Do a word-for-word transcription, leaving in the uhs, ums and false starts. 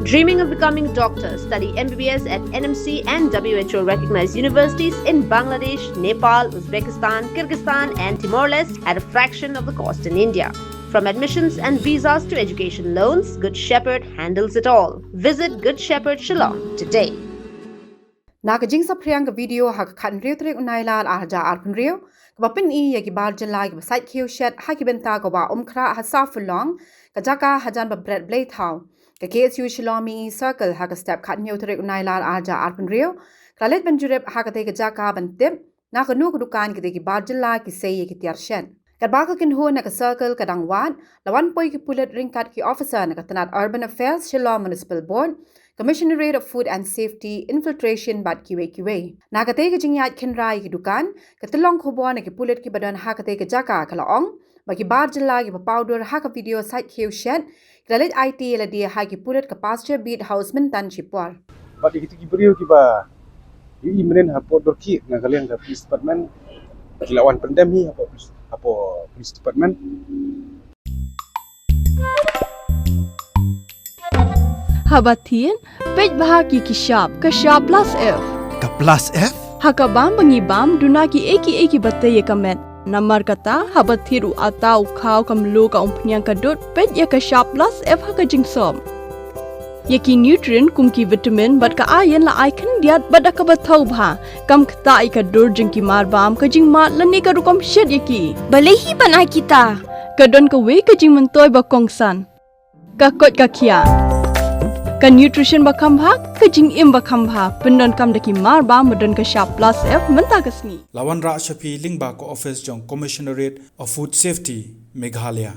Dreaming of becoming a doctor? Study M B B S at N M C and W H O recognized universities in Bangladesh, Nepal, Uzbekistan, Kyrgyzstan, and Timor Leste at a fraction of the cost in India. From admissions and visas to education loans, Good Shepherd handles it all. Visit Good Shepherd Shillong today. Na ka jingsaphriang ka video ha ka khatnriew tarik u Nailar ar hajar arphew hynriew, kaba pyni ïa ki bar jylla kiba sait khiew shet ha ki bynta ka wah Umkhrah ha Sawphullong, ka jaka hajan ba bret blei thaw, ka K S U Shillong Mihngi Circle ha ka step khatnriew tarik u Nailar ar hajar arphew hynriew, ka la leit ban jurip ha katei ka jaka ban tip na kano ka dukan kitei ki bar jylla ki sei ïa ki tiar shet. Katba ka kynhun na ka circle ka dang wad, la wan poi ki pulit ryngkat ki officer na ka tnat Urban Affairs Shillong Municipal Board, Commissionerate of Food and Safety, Infiltration bad kiwei kiwei. Na katei ka jingïaid khynra ïa ki dukan, ka tyllong khubor na ki pulit kiba don ha katei ka jaka ka la ong ba ki bar jylla kiba paw dur ha ka video sait khiew shet ki la leit aiti ïa lade ha ki pulit ka Pasture Beat House mynta shipor. Bad ïa kitei ki briew kiba ïohi mynnin hapoh Dkhar na ka liang ka police department, ki la wan pyndem hi hapoh police, hapoh police department. Haba thied, peit bha ïa ki shap, ka shap plus F. Ka plus F? Ha ka bam ba ngi bam, duna kiei kiei kiba tei ïa ka met. Namar kata, haba thied u atta, u khaw, ka mluh, ka umphniang, ka dud, peit ïa ka shap plus F ha ka jingsop. Ïa ki nutrient kum ki vitamin bad ka iron la ai khyndiat bad da kaba thaw bha. Kam ktah ïa ka dur jong ki mar bam, ka jingmad lane ka rukom shet ïa ki. Balei hi ban ai kita? Ka don kawei ka jingmyntoi ba kongsan. Ka koit ka khiah. Ka nutrition ba kham bha, ka jingim ba kham bha. Pyndonkam da ki mar bam ba don ka shap plus F mynta ka sngi. La wanrah sha phi lyngba ka office jong Commissionerate of Food Safety, Meghalaya.